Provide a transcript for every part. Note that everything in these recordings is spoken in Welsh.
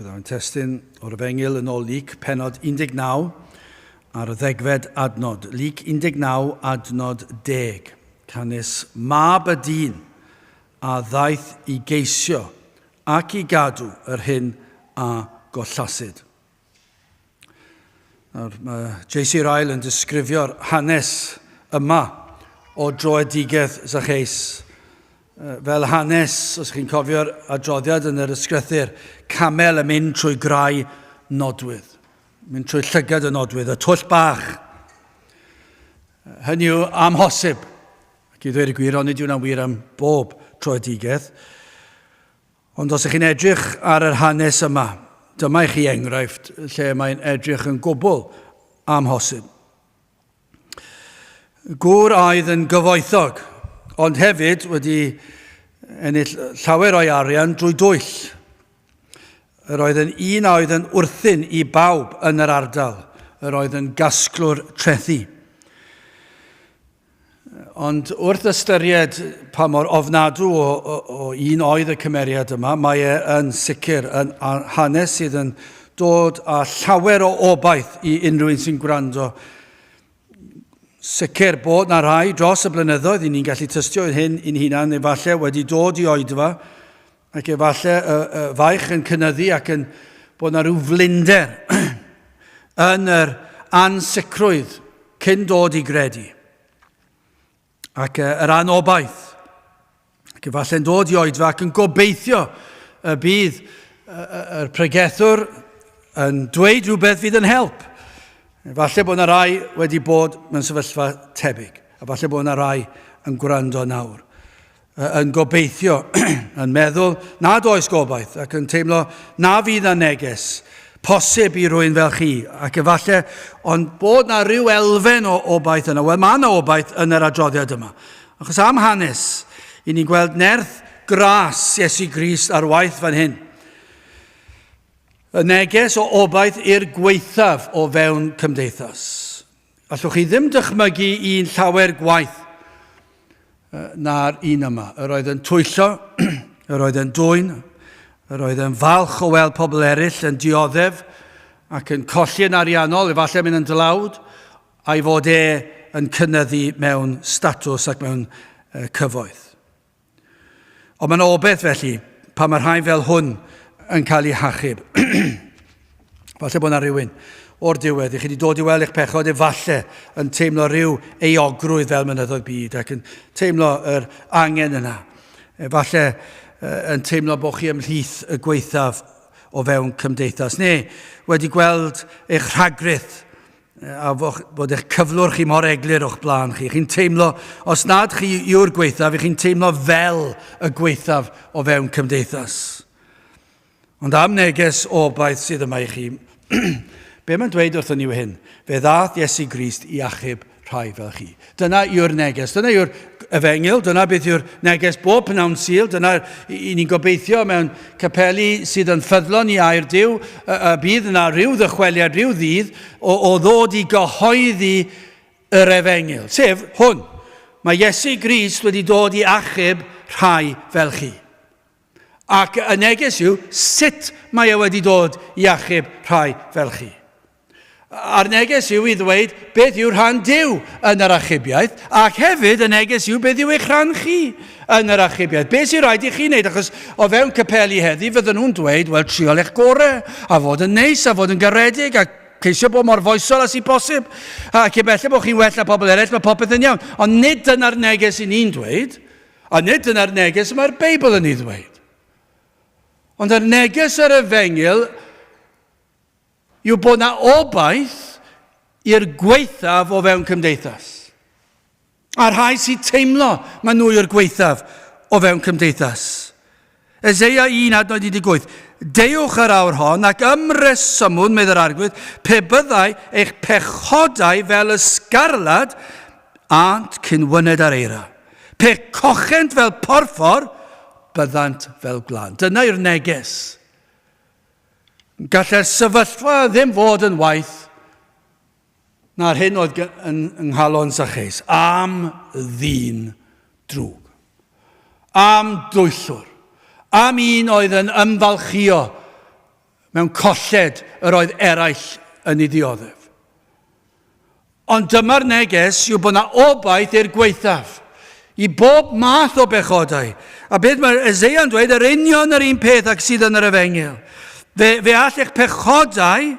Byddaf yn testyn o'r Efengyl yn ôl Luc, penod 19, ar y ddegfed adnod. Luc 19, adnod 10. Canys mab y dyn a ddaeth i geisio ac i gadw yr hyn a gollasid. Nawr, mae J.C. Ryle yn disgrifio'r hanes yma o droedigaeth Zacchaeus fel hanes, os chi'n cofio'r adroddiad yn yr ysgrythyr, camel yn mynd trwy grau nodwydd, mynd trwy llygad y nodwydd, y twll bach. Hynny yw amhosib. Ac i ddweud y gwir, onid yw'n wir am bob troedigaeth. Ond os ych chi'n edrych ar yr hanes yma, dyma i chi enghraifft lle mae'n edrych yn gwbl amhosib. Gŵr oedd yn gyfoethog, ond hefyd wedi ennill llawer o'i arian drwy dwyll. Yr oedd yn un a oedd yn wrthyn i bawb yn yr ardal. Yr oedd yn gasglwr trethi. Ond wrth ystyried pa mor ofnadw o, o, o un oedd y cymeriad yma, mae e yn sicr yn hanes sydd yn dod â llawer o obaith i unrhyw un sy'n gwrando. Sicr bod na rai dros y blynyddoedd, i ni'n gallu tystio hyn i'n hunan, efallai wedi dod i oedfa, ac efallai y, y faich yn cynyddu ac yn bod na rhyw flinder yn yr ansicrwydd cyn dod i gredu. Ac yr anobaith. Ac efallai'n dod i oedfa ac yn gobeithio y bydd yr pregethwr yn dweud rhywbeth fydd yn help. Efallai bod yna rai wedi bod mewn sefyllfa tebyg. A falle bod yna rai yn gwrando nawr. Yn gobeithio, yn meddwl nad oes gobaith ac yn teimlo na fydd na neges posib i rwy'n fel chi ac efallai, ond bod na rhyw elfen o obaith yna. Wel, mae yna obaith yn yr adroddiad yma. Achos am hanes, i ni'n gweld nerth gras Iesu Grist ar waith fan hyn. Y neges o obaith i'r gwaethaf o fewn cymdeithas. Allwch chi ddim dychmygu un llawer gwaith na'r un yma. Yr oedd yn twyllo, yr oedd yn dwyn, yr oedd yn falch o weld pobl eraill yn dioddef ac yn colli yn ariannol, efallai mynd yn dlawd, a'i fod e yn cynyddu mewn statws ac mewn cyfoeth. Ond mae'n obaith felly, pan mae rhai fel hwn yn cael eu hachub. Falle bod yna rhywun o'r diwedd, i chi wedi dod i weld eich pechod efallai yn teimlo rhyw euogrwydd fel mynyddoedd byd ac yn teimlo yr angen yna. Efallai yn teimlo bod chi ymhlith y gweithaf o fewn cymdeithas, neu wedi gweld eich rhagrith a bod eich cyflwr chi mor eglur o'ch blaen chi. Chi'n teimlo, os nad chi yw'r gweithaf, chi'n teimlo fel y gweithaf o fewn cymdeithas. Ond am neges o obaith sydd yma i chi, be mae'n dweud wrthyn ni yw hyn, fe ddaeth Iesu Grist i achub rhai fel chi. Dyna yw'r neges, dyna yw'r efengyl, dyna beth yw'r neges bob pnawn Sul, dyna i ni'n gobeithio mewn capeli sydd yn ffyddlon i air Duw, y, y bydd yna rhyw ddychweliad, rhyw ddydd o, o ddod i gyhoeddi yr efengyl, sef hwn. Mae Iesu Grist wedi dod i achub rhai fel chi. Ac y neges yw sut mae e wedi dod i achub rhai fel chi. A'r neges yw i ddweud beth yw rhan Duw yn yr achubiaeth, ac hefyd y neges yw beth yw eich rhan chi yn yr achubiaeth. Beth sy'n rhaid i chi wneud, achos o fewn capeli heddi fydden nhw'n dweud, wel, triol eich gorau, a fod yn neis, a fod yn garedig, a ceisio bod mor foesol as i bosib, ac efallai bod chi'n well na pobl eraill, mae popeth yn iawn. Ond nid dyna'r neges i ni'n dweud, a nid dyna'r neges mae'r Beibl yn ei ddweud. Ond yr neges yr efengyl yw bod 'na obaith i'r gwaethaf o fewn cymdeithas. A'r rhai sy'n teimlo mae nhw yw'r gwaethaf o fewn cymdeithas. Eseia 1 adnod 18. Deuwch yr awr hon ac ymresymwn, medd yr arglwydd, pe byddai eich pechodau fel y sgarlad, ânt cyn wyned ar eira. Pe cochent fel porffor, byddant fel gwlân. Dyna yw'r neges. Gallai'r sefyllfa ddim fod yn waeth na'r hyn oedd yn nghalon Zacchaeus. Am ddyn drwg. Am dwyllwr. Am un oedd yn ymfalchio Mewn colled yr oedd eraill yn ei ddioddef. Ond dyma'r neges yw bod yna obaith i'r gwaethaf, i bob math o bechodau. A beth mae Eseia'n dweud, yr union yr un peth ag sydd yn yr efengyl. Fe, fe all eich pechodau,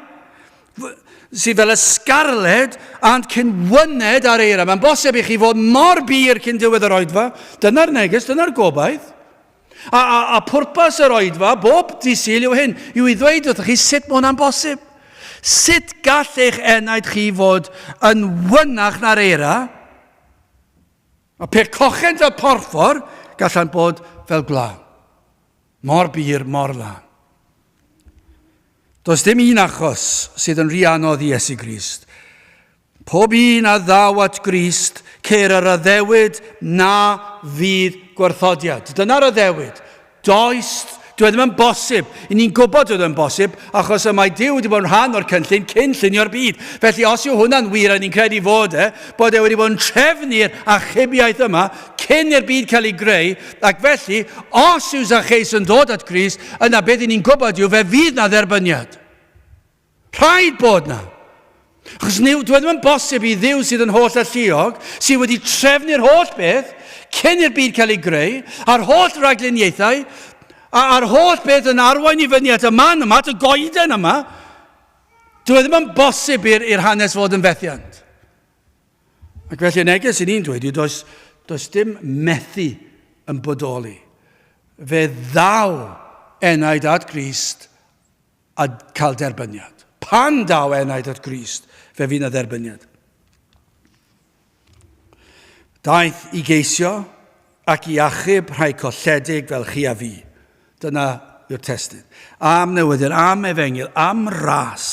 sydd fel y scarled, ant cyn wyned ar eira. Mae'n bosib i chi fod mor bur cyn diwedd yr oedfa. Dyna'r neges, dyna'r gobaith. A, a, a pwrpas yr oedfa, bob dydd Sul yw hyn, yw i ddweud wrthych chi sut mae hwnna'n bosib. Sut gall eich enaid chi fod yn wynach na'r eira? A pe cochent y porffor, gallant bod fel gwlân. Mor bur, mor lân. Does dim un achos sydd yn rhy anodd i Iesu Grist. Pob un a ddaw at Grist, ceir yr addewid na fydd gwarthodiad. Dyna'r addewid. Does, dyw e ddim yn bosib. I ni'n gwybod dyw e ddim yn bosib, achos y mae Duw wedi bod yn rhan o'r cynllun cyn llunio'r byd. Felly os yw hwnna'n wir, a ni'n credu fod e, bod e wedi bod yn trefnu'r achubiaeth yma cyn i'r byd cael ei greu, ac felly, os yw Zacheus yn dod at Grist, yna beth i ni'n gwybod yw fe fydd na dderbyniad. Rhaid bod na. Achos niw, dwi e ddim yn bosib i Dduw sydd yn holl alluog, sydd wedi trefnu'r holl beth, cyn i'r byd cael ei greu, a'r holl ragluniaethau, a'r holl beth yn arwain i fyny at y man yma, at y goeden yma, dwi e ddim yn bosib i'r hanes fod yn fethiant. Ac felly y neges i ni'n dweud yw does, does dim methu yn bodoli. Fe ddaw enaid at Grist a cael derbyniad. Pan daw enaid at Grist, fe fydd na dderbyniad. Daeth i geisio ac i achub rhai colledig fel chi a fi. Dyna yw'r testun. Am newyddion, am efengyl, am ras.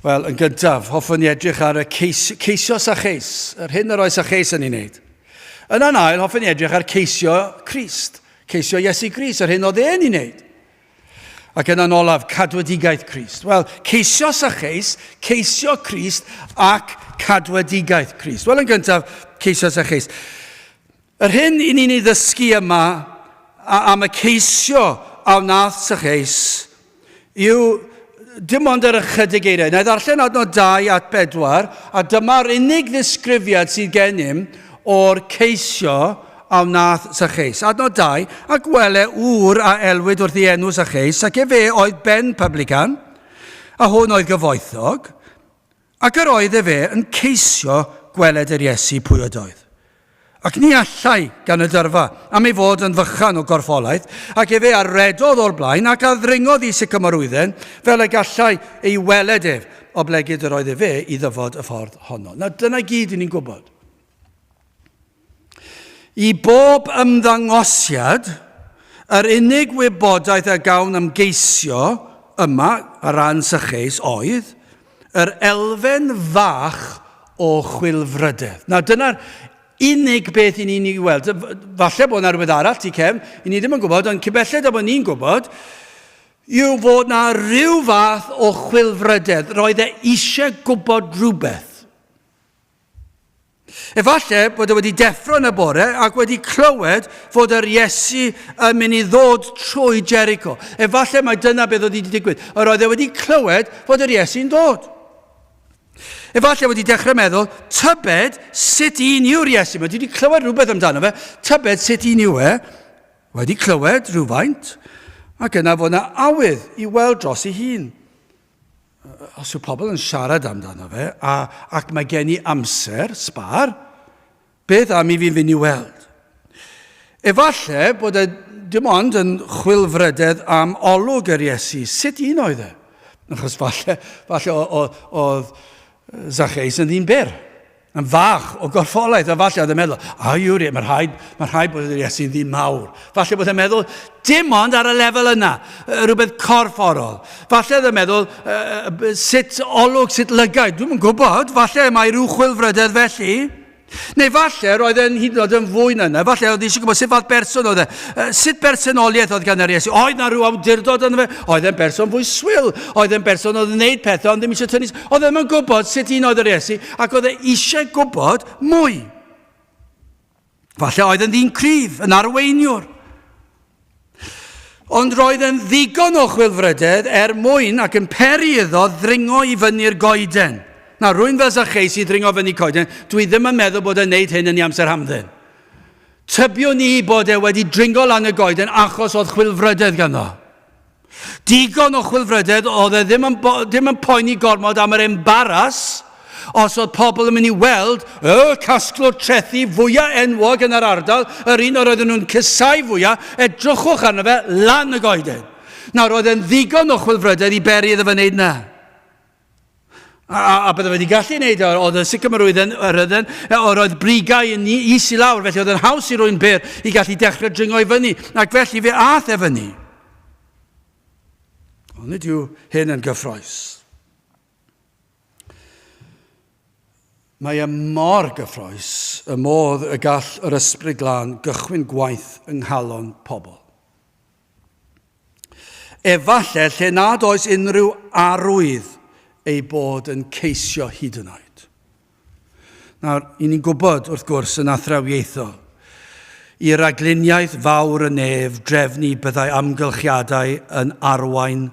Wel, yn gyntaf, hoffwn i edrych ar y ceis, ceisio Sacheus, yr hyn yr oedd Sacheus yn ei wneud. Yna'n ail, hoffwn i edrych ar ceisio Crist, ceisio Iesu Grist, yr hyn oedd e'n ei wneud. Ac yna'n olaf, cadwedigaeth Crist. Wel, ceisio Sacheus, ceisio Crist ac cadwedigaeth Crist. Wel, yn gyntaf, ceisio Sacheus. Yr hyn i ni'n ei ddysgu yma am y ceisio a wnaeth Sacheus yw dim ond yr ychydig eiriau. Na i ddarllen adnod 2 at 4, a dyma'r unig ddisgrifiad sydd gennym o'r ceisio a wnaeth Sacheus. Adnod 2, ac wele ŵr a elwid wrth ei enw Sacheus, ac efe oedd ben publican, a hwn oedd gyfoethog, ac yr oedd efe yn ceisio gweled yr Iesu pwy ydoedd. Ac ni allai gan y dyrfa, am ei fod yn fychan o gorffolaeth, ac efe a redodd o'r blaen ac a ddringodd i sycamorwydden, fel y gallai ei weled ef, oblegid yr oedd efe i ddyfod y ffordd honno. Na dyna gyd i ni'n gwybod. I bob ymddangosiad, yr unig wybodaeth a gawn am geisio yma ar ran Sycheus oedd yr elfen fach o chwilfrydedd. Nawr dyna'r unig beth i ni'n ei weld. Falle bod yna rhywbeth arall tu cefn, i ni ddim yn gwybod, ond cyn belled â bod ni'n gwybod, yw fod na rhyw fath o chwilfrydedd. Roedd e eisiau gwybod rhywbeth. Efallai bod e wedi deffro yn y bore ac wedi clywed fod yr Iesu yn mynd i ddod trwy Jericho. Efallai mai dyna beth oedd wedi digwydd. Yr oedd e wedi clywed fod yr Iesu'n dod. Efallai wedi dechrau meddwl, tybed sut un yw'r Iesu. Mae wedi clywed rhywbeth amdano fe, tybed sut un yw e. Wedi clywed rhywfaint, ac yna fod yna awydd i weld dros ei hun. Os yw pobl yn siarad amdano fe, a, ac mae gen i amser sbar, beth am i fi fynd i weld? Efallai bod e dim ond yn chwilfrydedd am olwg yr Iesu. Sut un oedd e? Achos falle, falle oedd Zacchaeus yn ddyn byr. Yn fach o gorffolaeth, a falle oedd yn meddwl, a yw'r, mae rhaid, mae rhaid bod yr Iesu'n ddyn mawr. Falle bod yn meddwl, dim ond ar y lefel yna, rhywbeth corfforol. Falle oedd yn meddwl, sut olwg, sut lygaid, dwi'm yn gwybod, falle mae rhyw chwilfrydedd felly. Neu falle roedd e'n hyd yn oed yn fwy na yna, falle oedd eisiau gwybod sut fath berson oedd e, sut bersonoliaeth oedd gan yr Iesu. Oedd na rhyw awdurdod ynddo fe? Oedd e'n berson fwy swil? Oedd e'n berson oedd yn gwneud pethau ond ddim eisiau tynnu... Oedd e'n gwybod sut un oedd yr Iesu ac oedd e eisiau gwybod mwy. Falle oedd yn ddyn cryf, yn arweiniwr. Ond roedd yn ddigon o chwilfrydedd er mwyn ac yn peri iddo ddringo i fyny'r goeden. Na, rwy'n fel Zacchaeus i ddringo fyny coeden, dwi ddim yn meddwl bod e'n neud hyn yn ei amser hamdden. Tybiwn i bod e wedi dringo lan y goeden achos oedd chwilfrydedd ganddo. Digon o chwilfrydedd, oedd e ddim yn, ddim yn poeni gormod am yr embaras os oedd pobl yn mynd i weld y casglwr trethi fwyaf enwog yn yr ardal, yr un o'r oedden nhw'n cysau fwyaf, edrychwch arno fe lan y goeden. Nawr, oedd e'n ddigon o chwilfrydedd i beri iddo fe wneud na. A, a, a bydde wedi gallu wneud o, oedd y sycamore yn, yr ydden, yr oedd brigau yn is i lawr, felly oedd yn haws i rwy'n byr i gallu dechrau dringo i fyny, ac felly fe aeth e fyny. Ond nid yw hyn yn gyffroes. Mae e mor gyffroes y modd y gall yr ysbryd glân gychwyn gwaith yng nghalon pobl. Efallai lle nad oes unrhyw arwydd ei bod yn ceisio hyd yn oed. Nawr, i ni'n gwybod, wrth gwrs, yn athrawiaethol, i ragluniaeth fawr y nef drefnu byddai amgylchiadau yn arwain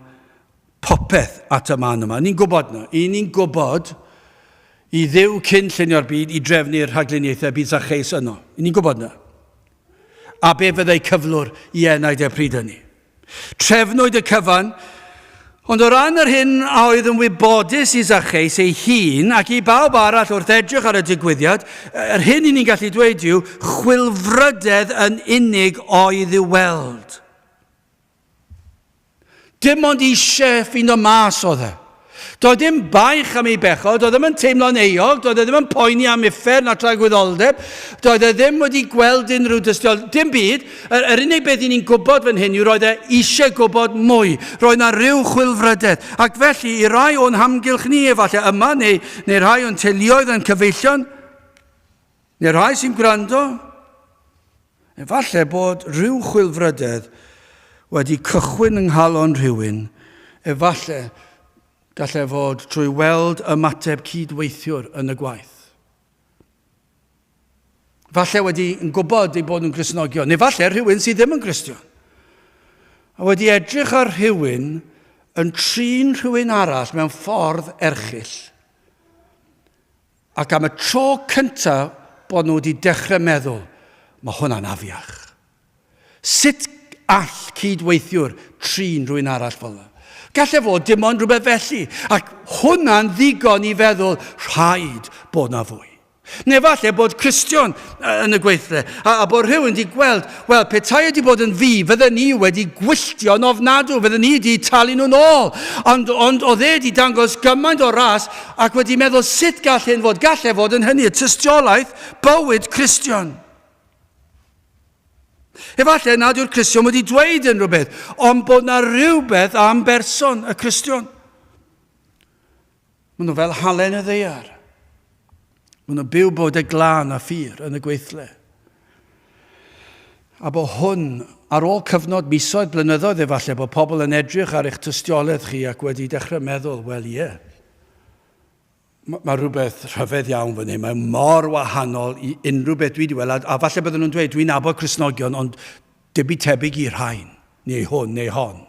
popeth at y man yma. Ni'n gwybod na. I ni'n gwybod i Dduw cyn llunio'r byd i drefnu'r rhagluniaethau bydd Zacchaeus yno. I ni'n gwybod na. A be fyddai cyflwr i enaid e pryd hynny? Trefnwyd y cyfan, ond o ran yr hyn a oedd yn wybodus i Zacheus ei hun ac i bawb arall wrth edrych ar y digwyddiad, yr hyn i ni'n gallu dweud yw chwilfrydedd yn unig oedd i'w weld. Dim ond eisiau ffindo mas oedd e. Doedd dim baich am ei bechod, doedd ddim yn teimlo'n euog, doedd e ddim yn poeni am uffern na tragwyddoldeb, doedd e ddim wedi gweld unrhyw dystiolaeth, dim byd. Yr, yr unig beth i ni'n gwybod fan hyn yw roedd e eisiau gwybod mwy. Roedd na rhyw chwilfrydedd. Ac felly, i rai o'n hamgylch ni, efallai yma, neu, neu rhai o'n teuluoedd yn cyfeillion, neu rhai sy'n gwrando, Efallai bod rhyw chwilfrydedd wedi cychwyn yng nghalon rhywun, efallai gallai fod trwy weld ymateb cyd-weithiwr yn y gwaith. Falle wedi yn gwybod eu bod nhw'n Gristnogion, neu falle rhywun sydd ddim yn Gristion. A wedi edrych ar rhywun yn trin rhywun arall mewn ffordd erchyll. Ac am y tro cyntaf bod nhw wedi dechrau meddwl, mae hwnna'n afiach. Sut all cyd-weithiwr trin rhywun arall fel yna? Gallai fod dim ond rhywbeth felly, ac hwnna'n ddigon i feddwl rhaid bod na fwy. Neu falle bod Cristion yn y gweithle, a, a bod rhywun wedi gweld, wel, petai wedi bod yn fi, fydden ni wedi gwylltio'n ofnadw, fydden ni wedi talu nhw'n ôl. Ond, ond oedd e wedi dangos gymaint o ras ac wedi meddwl sut gall hyn fod, gall e fod yn hynny, y tystiolaeth bywyd Cristion. Efallai nad yw'r Cristion wedi dweud unrhyw beth, ond bod na rhywbeth am berson y Cristion. Maen nhw fel halen y ddeiar. Maen nhw'n byw bod y glân a ffyr yn y gweithle. A bod hwn, ar ôl cyfnod misoedd, blynyddoedd efallai, bod pobl yn edrych ar eich tystiolaeth chi ac wedi dechrau meddwl, wel ie, mae rhywbeth rhyfedd iawn fan hyn, mae mor wahanol i unrhyw beth dwi wedi weld, a, a falle bydden nhw'n dweud, dwi'n nabod Cristnogion, ond dim byd tebyg i'r rhain, neu hwn, neu hon.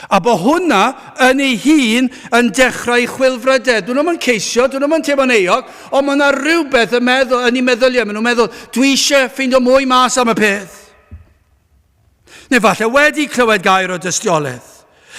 A bod hwnna yn ei hun yn dechrau chwilfrydedd. Dyn nhw'n ceisio, dyn nhw'n teimlo'n euog, ond mae yna rhywbeth yn meddwl, yn eu meddyliau. Maen nhw'n meddwl, dwi eisiau ffeindio mwy mas am y peth. Neu falle wedi clywed gair o dystiolaeth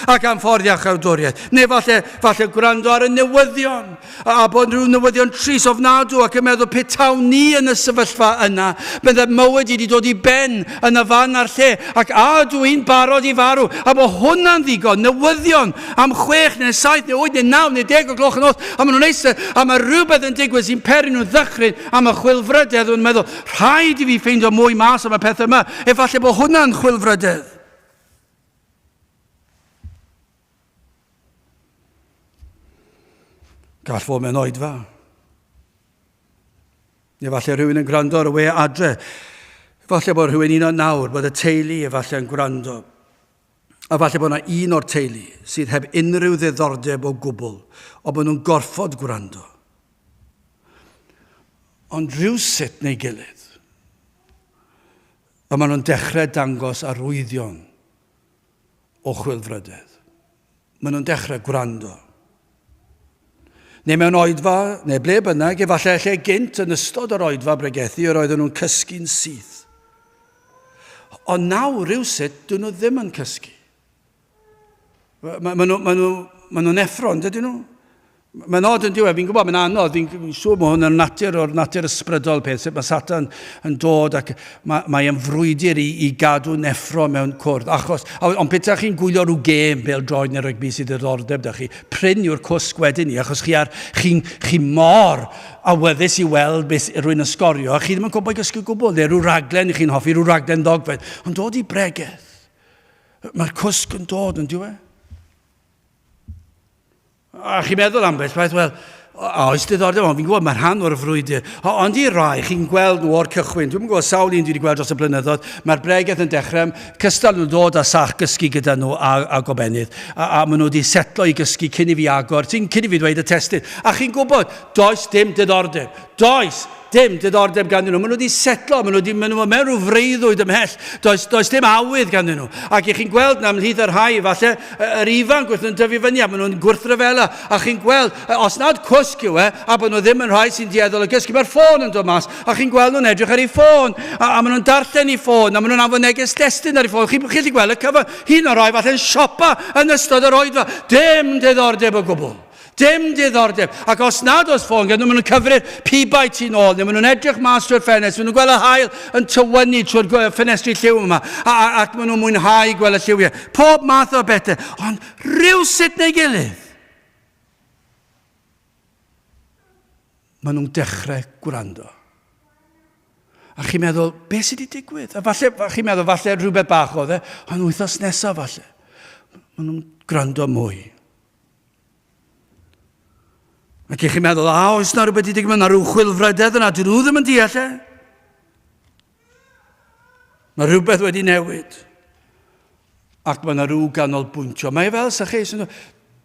ac am ffordd iachawdwriaeth. Neu falle, falle gwrando ar y newyddion a bod rhyw newyddion trist ofnadw ac yn meddwl petawn ni yn y sefyllfa yna, bydde mywyd i wedi dod i ben yn y fan a'r lle, ac a ydw i'n barod i farw, a bod hwnna'n ddigon, newyddion am 6 neu 7 neu 8 neu 9 neu 10 o gloch y nos, a maen nhw'n eistedd, a mae rhywbeth yn digwydd sy'n peri nhw'n ddychryn am y chwilfrydedd, nhw'n meddwl, rhaid i fi ffeindio mwy mas am y pethau yma, efallai bod hwnna'n chwilfrydedd. Gall fod mewn oedfa. Neu falle rhywun yn gwrando ar y we adre. Falle bod rhywun un o nawr, bod y teulu efallai yn gwrando. A falle bod yna un o'r teulu sydd heb unrhyw ddiddordeb o gwbl, ond bod nhw'n gorfod gwrando. Ond rhywsut neu gilydd, y maen nhw'n dechrau dangos arwyddion. o chwilfrydedd. Maen nhw'n dechrau gwrando. Neu mewn oedfa, neu ble bynnag, efallai lle gynt yn ystod yr oedfa bregethu yr oedden nhw'n cysgu'n syth. Ond nawr rhywsut, dyn nhw ddim yn cysgu. Maen nhw, ma nhw, ma nhw'n effro, yn dydyn nhw? Mae'n od yn diwedd, fi'n gwybod, mae'n anodd, fi'n fi siŵr mae hwn yn natur o'r natur ysbrydol peth, sut mae Satan yn dod ac mae, mae yn frwydr i, i gadw neffro mewn cwrdd. Achos, ond petaech chi'n gwylio rhyw gêm bêl droed neu rygbi sydd ddiddordeb da chi, prin yw'r cwsg wedyn ni, achos chi, ar, chi'n chi mor awyddus i weld beth rhywun yn sgorio, a chi ddim yn gwybod gysgu gwbl, neu rhyw raglen i chi'n hoffi, rhyw raglen ddogfen, ond dod i bregeth. Mae'r cwsg yn dod yn diwedd. A chi'n meddwl ambell waith, wel, a oes diddordeb, ond fi'n gwybod mae'n rhan o'r frwydr. Ond i rai, chi'n gweld nhw o'r cychwyn. Dwi'n gwybod sawl un dwi wedi gweld dros y blynyddoedd. Mae'r bregeth yn dechrau, cystal nhw'n dod â sach gysgu gyda nhw a, a gobenydd. A, a maen nhw wedi setlo i gysgu cyn i fi agor, cyn i fi dweud y testun. A chi'n gwybod, does dim diddordeb. Does dim diddordeb ganddyn nhw. Maen nhw wedi setlo, maen nhw, wedi, maen nhw mewn rhyw freuddwyd ymhell. Does, does dim awydd ganddyn nhw. Ac i chi'n gweld na ymhlith y rhai, falle, yr ifanc wrth nhw'n dyfu fyny, a maen nhw'n gwrthryfela. A chi'n gweld, os nad cwsg yw e, a bod nhw ddim yn rhai sy'n dueddol o gysgu, mae'r ffôn yn dod mas, a chi'n gweld nhw'n edrych ar eu ffôn, a, a maen nhw'n darllen eu ffôn, a maen nhw'n anfon neges destun ar eu ffôn. Chi'n chi gweld y cyfan, hyn o'r rhai falle'n siopa yn ystod yr oedfa. Dim diddordeb o gwbl. Dim diddordeb. Ac os nad oes ffôn gyda nhw, maen nhw'n cyfri'r pibau tu nôl, neu maen nhw'n edrych mas trwy'r ffenest, maen nhw'n gweld y haul yn tywynnu trwy'r ffenestri lliw yma, a, a, ac maen nhw'n mwynhau gweld y lliwiau. Pob math o bethau, ond rhywsut neu gilydd, maen nhw'n dechrau gwrando. A chi'n meddwl, beth sydd wedi digwydd? A falle, chi'n meddwl, falle rhywbeth bach oedd e, ond wythnos nesaf falle. Maen nhw'n gwrando mwy. Ac i chi'n meddwl, a oes na rhywbeth wedi digwydd, mae rhyw chwilfrydedd yna, dyn nhw ddim yn deall e. Mae rhywbeth wedi newid. Ac mae yna rhyw ganolbwyntio. Mae e fel sa chi,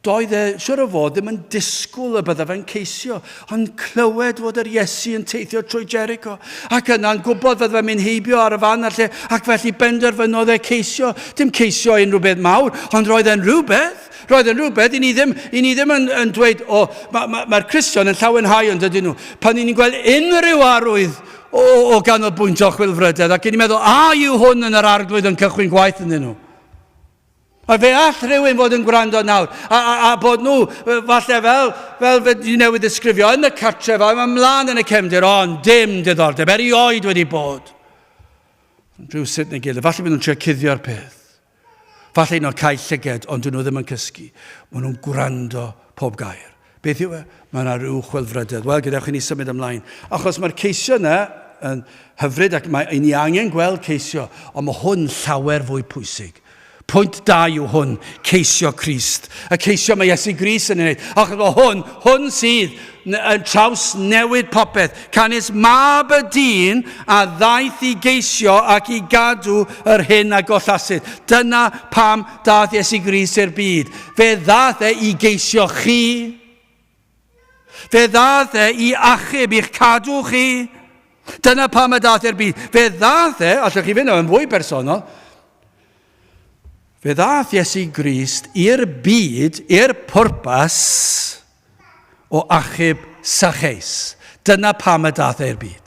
doedd e, siwr o fod, ddim yn disgwyl y bydda fe'n ceisio, ond clywed fod yr Iesu yn teithio trwy Jericho, ac yna'n gwybod fydda fe'n mynd heibio ar y fan a'r lle, ac felly benderfynodd e ceisio, dim ceisio unrhyw beth mawr, ond roedd e'n rhywbeth. Roedd yn rhywbeth, i ni ddim, i ni ddim yn, yn dweud, o, mae'r ma, ma, ma Cristion yn llawenhau ond ydyn nhw. Pan ni'n gweld unrhyw arwydd o, o ganolbwyntio chwilfrydedd, ac ni'n meddwl, a yw hwn yn yr arglwydd yn cychwyn gwaith ynddyn nhw? A fe all rhywun fod yn gwrando nawr, a, a, a bod nhw, falle fel, fel fe di newydd ddisgrifio, yn y cartref, a ymlaen yn y cefndir, ond dim diddordeb, erioed wedi bod. Rhywsut neu gilydd, falle bod nhw'n trio cuddio'r peth. Falle un o'r cau llyged, ond dyn nhw ddim yn cysgu. Maen nhw'n gwrando pob gair. Beth yw e? Mae yna rhyw chwilfrydedd. Wel, gadewch i ni symud ymlaen. Achos mae'r ceisio yna yn hyfryd ac mae ni angen gweld ceisio, ond mae hwn llawer fwy pwysig. Pwynt da yw hwn, ceisio Crist. Y ceisio mae Iesu Grist yn ei wneud. Achos mae hwn, hwn sydd yn trawsnewid popeth. Canys mab y dyn a ddaeth i geisio ac i gadw yr hyn a gollasid. Dyna pam dath Iesu Grist i'r byd. Fe ddath e i geisio chi. Fe ddath e i achub, i'ch cadw chi. Dyna pam y dath i'r byd. Fe ddath e, allwch chi fynd yn fwy personol, fe ddath Iesu Grist i'r byd, i'r pwrpas o achub Sacheus. Dyna pam y daeth e i'r byd.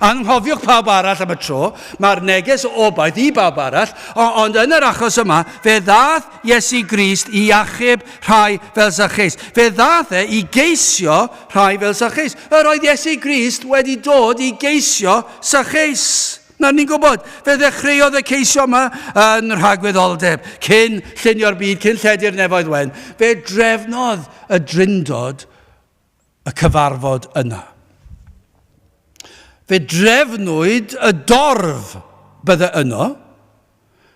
Anghofiwch pawb arall am y tro, mae'r neges o obaith i bawb arall, ond yn yr achos yma, fe ddaeth Iesu Grist i achub rhai fel Sacheus. Fe ddaeth e i geisio rhai fel Sacheus. Yr oedd Iesu Grist wedi dod i geisio Sacheus. Nawr ni'n gwybod, fe ddechreuodd y ceisio yma yn rhagwyddoldeb, cyn llunio'r byd, cyn lledu'r nefoedd wen. Fe drefnodd y drindod y cyfarfod yna. Fe drefnwyd y dorf bydde yno.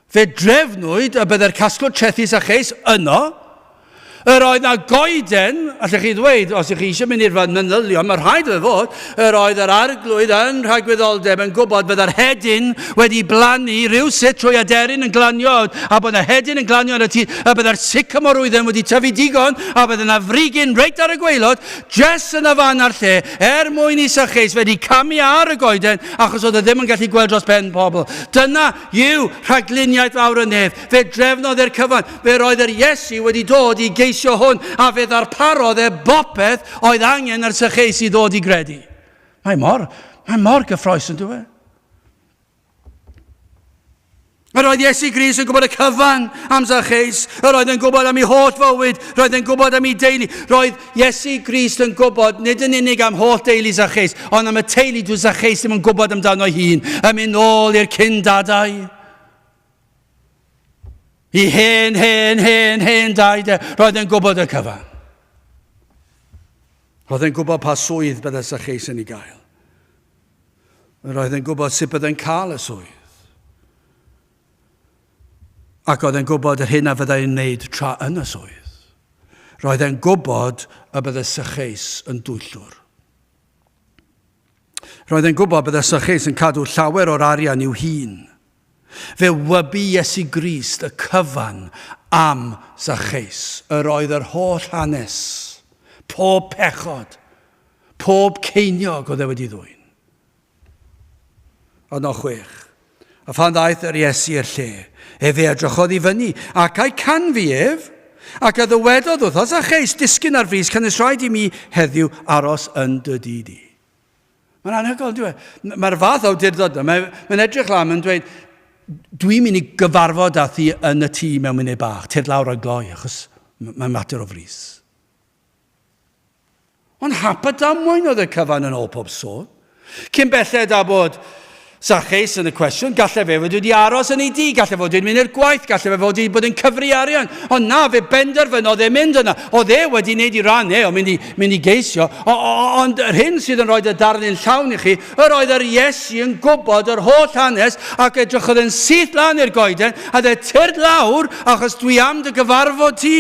Fe drefnwyd y bydde'r casglwr trethi Sacheus yno. Yr oedd na goeden, allech chi ddweud, os ych chi eisiau mynd i'r fan manylion, mae rhaid iddo fod, yr oedd yr arglwydd yn rhagwyddoldeb yn gwybod byddai'r hedyn wedi blannu rhywsut trwy aderyn yn glanio, a bod yna hedyn yn glanio yn y tir, a byddai'r sycamorwydden wedi tyfu digon, a byddai yna frigyn reit ar y gwaelod, Jest yn y fan a'r lle, er mwyn i Sacheus wedi camu ar y goeden, achos oedd e ddim yn gallu gweld dros ben pobl. Dyna yw rhagluniaeth fawr y nef. Fe drefnodd e'r cyfan. Fe roedd yr Iesu wedi dod i geisio hwn, a fe ddarparodd e bopeth oedd angen ar Sacheus i ddod i gredu. Mae mor, mae mor gyffroes yn dweud. Yr oedd Iesu Grist yn gwybod y cyfan am Zacheus. Yr oedd yn gwybod am ei holl fywyd. Roedd yn gwybod am ei deulu. Roedd Iesu Grist yn gwybod nid yn unig am holl deulu Zacheus, ond am y teulu dwi Zacheus ddim yn gwybod amdano ei hun. Yn mynd nôl i'r cyn dadau. I hen, hen, hen, hen daid e. Roedd yn gwybod y cyfan. Roedd yn gwybod pa swydd bydde Zacheus yn ei gael. Yr oedd yn gwybod sut byddai'n cael y swydd. Ac oedd e'n gwybod yr hyn a fyddai'n wneud tra yn y swydd. Roedd e'n gwybod y bydde Sycheus yn dwyllwr. Roedd e'n gwybod bydde Sycheus yn cadw llawer o'r arian i'w hun. Fe wybu Iesu Grist y cyfan am Zacchaeus. Yr oedd yr holl hanes, pob pechod, Pob ceiniog oedd e wedi ddwyn. Adnod 6. A phan ddaeth yr Iesu i'r lle, efe edrychodd i fyny, ac a'i canfu ef, ac a ddywedodd wrtho, Zacheus, disgyn ar frys, canys rhaid i mi heddiw aros yn dy dŷ di. Mae'n anhygoel, dwi e? Mae'r fath awdurdod yma, mae'n edrych lan, mae'n dweud, dwi'n mynd i gyfarfod â thi yn y tŷ mewn munud bach, tyrd lawr a gloi, achos mae'n mater o frys. Ond hap a damwain oedd y cyfan yn ôl pob sôn. Cyn belled â bod Zacheus yn y cwestiwn, gallai fe fod wedi aros yn ei dŷ, gallai fod wedi mynd i'r gwaith, gallai fe fod wedi bod yn cyfri arian. Ond na, fe benderfynodd e mynd yna. Oedd e wedi wneud i ran e o mynd i, mynd i geisio. O, o, ond yr hyn sydd yn rhoi y darlun llawn i chi, yr oedd yr Iesu yn gwybod yr holl hanes ac edrychodd yn syth lan i'r goeden a dde tyrd lawr achos dwi am dy gyfarfod ti.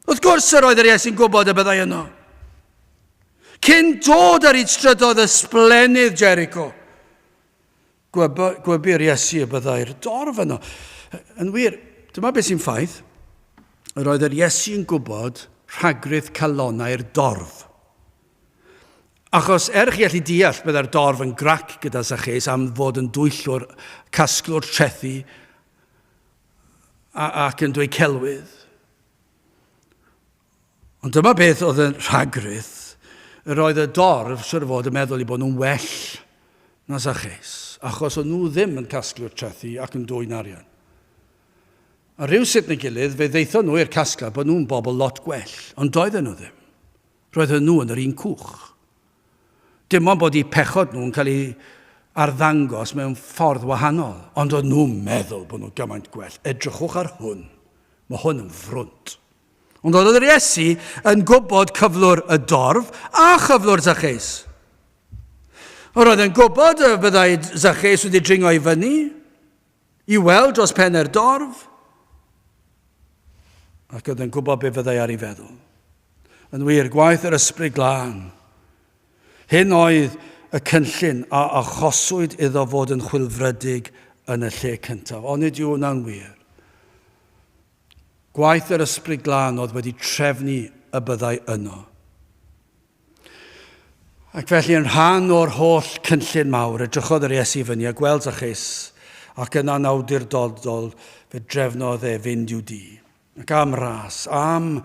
Wrth gwrs yr oedd yr Iesu'n gwybod y byddai yno. Cyn dod ar hyd strydoedd ysblennydd Jericho, gwybu'r Iesu y byddai'r dorf yno. Yn wir, dyma beth sy'n ffaith. Yr oedd yr Iesu yn gwybod rhagrith calonnau'r dorf. Achos er chi allu deall byddai'r dorf yn grac gyda Zacchaeus am fod yn dwyllwr, casglwr trethi, ac yn dweud celwydd. Ond dyma beth oedd yn rhagrith. Yr oedd y dorf, siwr o fod, yn meddwl eu bod nhw'n well na Zacheus, achos o'n nhw ddim yn casglu'r trethi ac yn dwyn arian. A rhyw sut neu gilydd, fe ddeithon nhw i'r casgliad bod nhw'n bobl lot gwell, ond doedden nhw ddim. Roedden nhw yn yr un cwch. Dim ond bod eu pechod nhw'n cael ei arddangos mewn ffordd wahanol, ond oedd nhw'n meddwl bod nhw gymaint gwell. Edrychwch ar hwn, mae hwn yn frwnt. Ond oedd yr Iesu yn gwybod cyflwr y dorf a chyflwr Zacheus. Yr oedd yn gwybod y byddai Zacheus wedi dringo i fyny i weld dros pen yr dorf, ac oedd yn gwybod be fyddai ar ei feddwl. Yn wir, gwaith yr Ysbryd Glân. Hyn oedd y cynllun a achoswyd iddo fod yn chwilfrydig yn y lle cyntaf. Onid yw hwnna'n wir? Gwaith yr Ysbryd Glân oedd wedi trefnu y byddai yno. Ac felly yn rhan o'r holl cynllun mawr, edrychodd yr Iesu fyny a gweld Zacchaeus, ac yna'n awdurdodol fe drefnodd e fynd i'w dŷ. Ac am ras, am,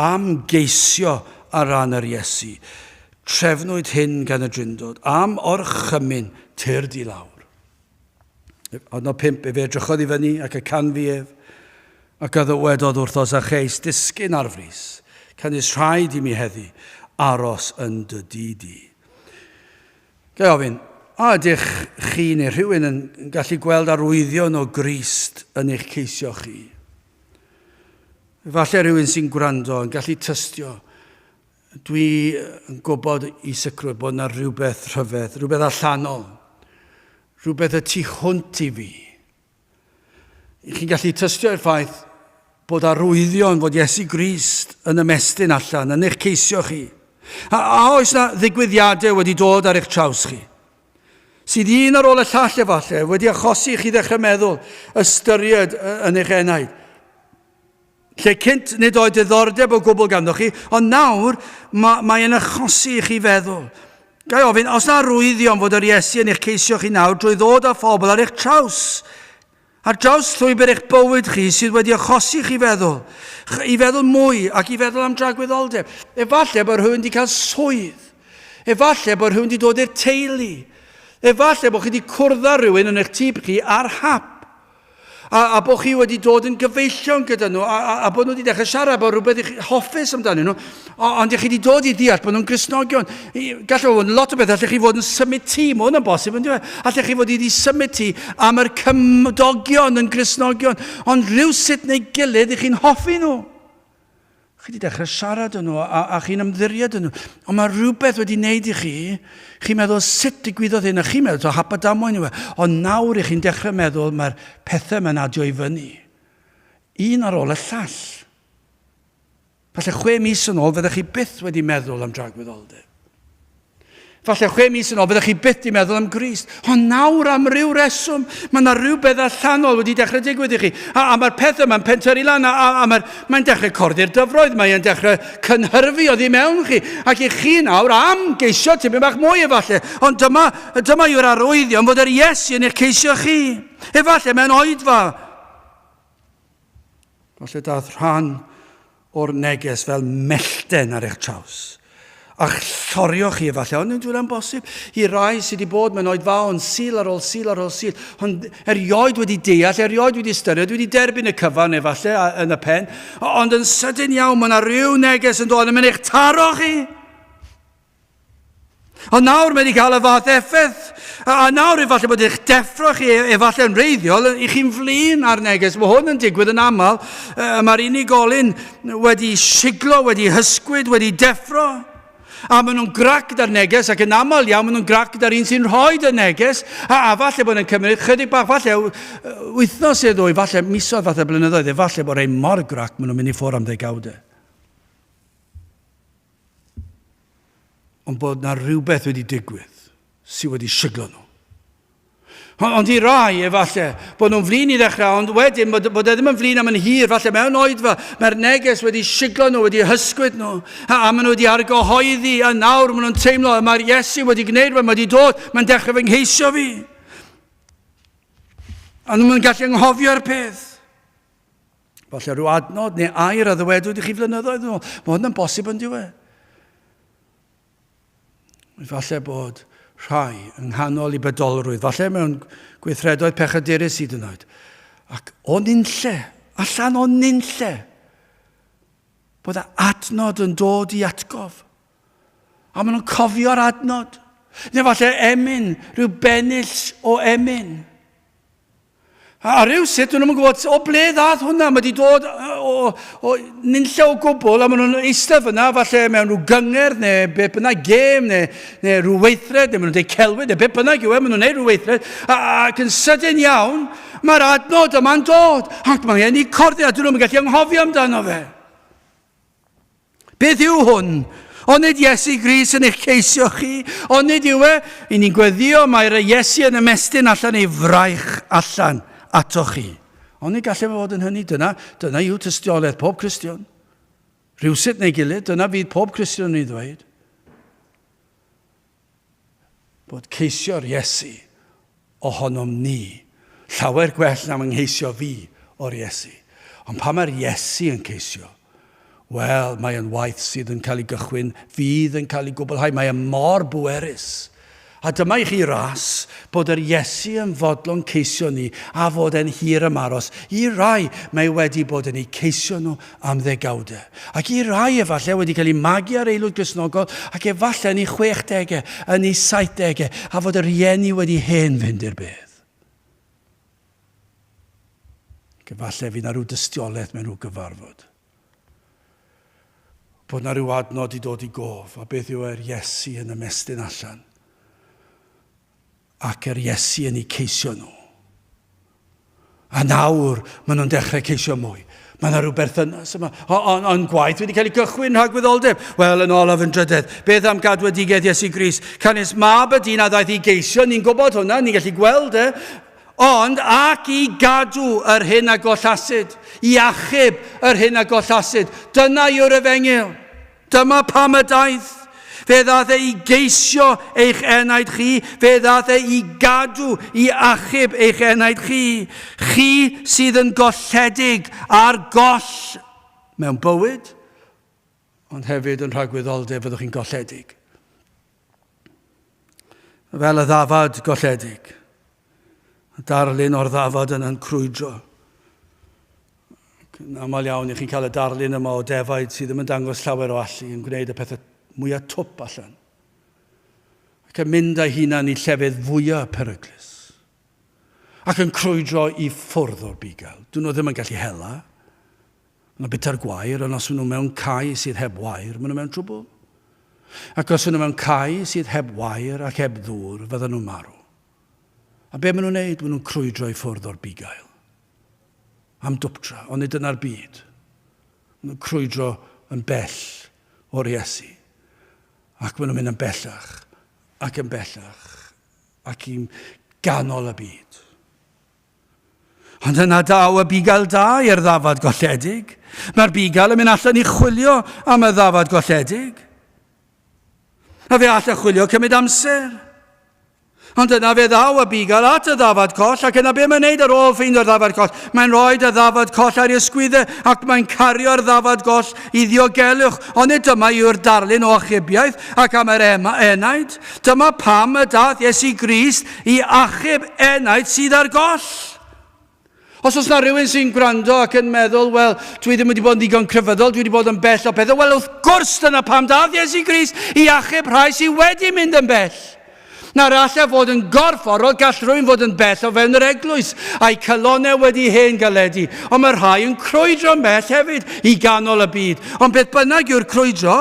am geisio ar ran yr Iesu. Trefnwyd hyn gan y Drindod, am orchymyn tyrd i lawr. Adnod 5, efe edrychodd i fyny ac y canfu ef, ac a ddywedodd wrtho Zacheus, disgyn ar frys, canys rhaid i mi heddi aros yn dy dŷ di. Ga i ofyn, a ydych chi neu rhywun yn gallu gweld arwyddion o Grist yn eich ceisio chi? Efallai rhywun sy'n gwrando yn gallu tystio Dwi yn gwybod i sicrwydd bod yna rhywbeth rhyfedd, rhywbeth allanol, rhywbeth y tu hwnt i fi. Chi'n gallu tystio i'r ffaith bod arwyddion fod Iesu Grist yn ymestyn allan yn eich ceisio chi? A, a oes na ddigwyddiadau wedi dod ar eich traws chi? Sydd un ar ôl y llall efallai wedi achosi i chi ddechrau meddwl, ystyried yn eich enaid. Lle cynt nid oedd diddordeb o gwbl ganddo chi, ond nawr mae, mae'n achosi i chi feddwl. Ga i ofyn, os na arwyddion fod yr Iesu yn eich ceisio chi nawr drwy ddod â phobl ar eich traws, Ar draws llwybr eich bywyd chi sydd wedi achosi chi feddwl, i feddwl mwy ac i feddwl am dragwyddoldeb. Efallai bod rhywun wedi cael swydd. Efallai bod rhywun wedi dod i'r teulu. Efallai bod chi wedi cwrdd â rhywun yn eich tîb chi ar hap. A, a bod chi wedi dod yn gyfeillion gyda nhw, a, a, a bod nhw wedi dechrau siarad, bod rhywbeth i chi hoffus amdanyn nhw, ond i chi wedi dod i ddeall bod nhw'n Gristnogion. Gallai fod yn lot o bethau, allech chi fod yn symud tŷ, mae hwn yn bosib, yn dweud. Allech chi fod wedi symud tŷ am yr cymdogion yn Gristnogion, ond rhywsut neu gilydd i chi'n hoffi nhw. Chi wedi dechrau siarad yn nhw a, a chi'n ymddiried yn nhw. Ond mae rhywbeth wedi wneud i chi, chi'n meddwl sut digwyddodd hyn, a chi'n meddwl, to hap a damwain yw e. Ond nawr i chi'n dechrau meddwl mae'r pethau mae'n adio i fyny. Un ar ôl y llall. Falle chwe mis yn ôl fyddech chi byth wedi meddwl am dragwyddoldeb. Falle chwe mis yn ôl fyddech chi byth wedi meddwl am Grist. Ond nawr am ryw reswm, mae yna rhywbeth allanol wedi dechrau digwydd i chi. A, a mae'r peth yma'n pentyrru lan, a, a, a mae'r, mae'n dechrau corddi'r dyfroedd, mae'n dechrau cynhyrfu oddi mewn chi. Ac i chi nawr am geisio tipyn bach mwy efallai. Ond dyma, dyma yw'r arwyddion fod yr Iesu yn eich ceisio chi. Efallai mewn oedfa, Falle daeth rhan o'r neges fel mellten ar eich traws. A'ch llorio chi efallai, ond nid yw'n bosib i rai sydd wedi bod mewn oedfaon sil ar ôl sil ar ôl sil, ond erioed wedi deall, erioed wedi ystyried, wedi derbyn y cyfan efallai yn y pen, ond yn sydyn iawn mae yna rhyw neges yn dod yn mynd eich taro chi. Ond nawr mae wedi cael y fath effaith. A, a nawr efallai bod eich deffro chi, e, efallai yn reiddiol, i chi'n flin ar neges. Mae hwn yn digwydd yn aml. Mae'r unigolyn wedi siglo, wedi hysgwyd, wedi deffro. A maen nhw'n grac gyda'r neges, ac yn aml iawn maen nhw'n grac gyda'r un sy'n rhoi y neges. A, a falle bod yn cymryd chydig bach, falle wythnos neu ddwy, falle misoedd, falle blynyddoedd, efallai bod rhai mor grac maen nhw'n mynd i ffwrdd am ddegawdau. Ond bod na rhywbeth wedi digwydd sydd wedi siglo nhw. Ond i rai, efallai, bod nhw'n flin i ddechrau, ond wedyn bod, bod e ddim yn flin am yn hir, falle mewn oedfa, mae'r neges wedi siglo nhw, wedi hysgwyd nhw, a, a maen nhw wedi argyhoeddi, a nawr maen nhw'n teimlo, mae'r Iesu wedi gwneud rhywbeth, mae wedi dod, mae'n dechrau fy ngheisio fi. A nhw'n gallu anghofio'r peth. Falle rhyw adnod neu air a ddywedwyd i chi flynyddoedd yn ôl. Mae hwn yn bosib yn diwe. Falle bod rhai yng nghanol i bedolrwydd, falle mewn gweithredoedd pechadurus hyd yn oed. Ac o nunlle, allan o nunlle, bod y adnod yn dod i atgof. A maen nhw'n cofio'r adnod. Neu falle emyn, rhyw bennill o emyn. A rhywsut, dyn nhw'n gwybod o ble ddath hwnna. Mae wedi dod o, o nunlle o gwbl, a maen nhw'n eistedd fyna, falle mewn rhyw gyngerdd, neu beth bynnag, gêm, neu, neu rhyw weithred, neu maen nhw'n dweud celwydd, neu beth bynnag yw e, maen nhw'n neud rhyw weithred, a, ac yn sydyn iawn, mae'r adnod yma'n dod, ac mae'n gen i corddi, a dyn nhw'n gallu anghofio amdano fe. Beth yw hwn? Onid Iesu Grist yn eich ceisio chi? Onid yw e? I ni'n gweddio, mae'r Iesu yn ymestyn allan ei fraich allan atoch chi. Onid gallai fe fod yn hynny? Dyna, dyna yw tystiolaeth pob Cristion. Rhywsut neu gilydd, dyna fydd pob Cristion yn ei ddweud. Bod ceisio'r Iesu ohonom ni llawer gwell na fy ngheisio fi o'r Iesu. Ond pan mae'r Iesu yn ceisio, wel, mae yn waith sydd yn cael ei gychwyn, fydd yn cael ei gwblhau. Mae e mor bwerus. A dyma i chi ras bod yr Iesu yn fodlon ceisio ni a fod e'n hir ymaros. I rai, mae wedi bod yn eu ceisio nhw am ddegawdau. Ac i rai efallai wedi cael eu magu ar aelwyd Gristnogol ac efallai yn eu chwechdegau, yn eu saithdegau, a fod y rhieni wedi hen fynd i'r bedd. Ac efallai fydd na rhyw dystiolaeth mewn rhyw gyfarfod. Bod na rhyw adnod i dod i gof, a beth yw e'r Iesu yn ymestyn allan. Ac yr Iesu yn eu ceisio nhw. A nawr, maen nhw'n dechrau ceisio mwy. Mae yna rhyw berthynas yma. Ond on gwaith wedi cael ei gychwyn rhagwyddoldeb. Wel, yn olaf yn drydedd, beth am gadwedigaeth Iesu Grist? Canys mab y dyn a ddaeth i geisio, ni'n gwybod hwnna, ni'n gallu gweld e, ond ac i gadw yr hyn a gollasid, i achub yr hyn a gollasid. Dyna yw'r efengyl. Dyma pam y daeth. Fe ddaeth e i geisio eich enaid chi, fe ddaeth e i gadw, i achub eich enaid chi. Chi sydd yn golledig ar goll mewn bywyd, ond hefyd yn rhagwyddoldeb fyddwch chi'n golledig. Fel y ddafad golledig. Y darlun o'r ddafad yna'n crwydro. Yn aml iawn, i chi'n cael y darlun yma o defaid sydd ddim yn dangos llawer o allu yn gwneud y pethau mwyaf twp allan. Ac yn mynd â'i hunan i llefydd fwyaf peryglus. Ac yn crwydro i ffwrdd o'r bugail. Dyn nhw ddim yn gallu hela. Maen nhw'n bita'r gwair, ond os maen nhw mewn cae sydd heb wair, maen nhw mewn trwbl. Ac os maen nhw mewn cae sydd heb wair ac heb ddŵr, fyddan nhw'n marw. A be maen nhw'n neud? Maen nhw'n crwydro i ffwrdd o'r bugail. Am dwptra, ond nid dyna'r byd. Maen nhw'n crwydro yn bell o'r Iesu. Ac maen nhw'n mynd yn bellach ac yn bellach ac i'n ganol y byd. Ond yna daw y bugail da i'r ddafad golledig. Mae'r bugail yn mynd allan i chwilio am y ddafad golledig. A fe all y chwilio cymryd amser. Ond yna fe ddaw y bugail at y ddafad coll, ac yna be mae'n neud ar ôl ffeindio'r ddafad coll? Mae'n rhoi y ddafad coll ar ei ysgwyddau ac mae'n cario'r ddafad goll i ddiogelwch. Ond nid dyma yw'r darlun o achubiaeth ac am yr enaid. Dyma pam y daeth Iesu Grist i achub enaid sydd ar goll. Os oes na rhywun sy'n gwrando ac yn meddwl, wel, dwi ddim wedi bod yn ddigon crefyddol, dwi wedi bod yn bell o pethau, wel, wrth gwrs dyna pam daeth Iesu Grist i achub rhai sydd wedi mynd yn bell. Nawr, allai fod yn gorfforol, gall rhywun fod yn bell o fewn yr eglwys, a'i calonau wedi hen galedu, ond mae rhai yn crwydro'n bell hefyd i ganol y byd. Ond beth bynnag yw'r crwydro,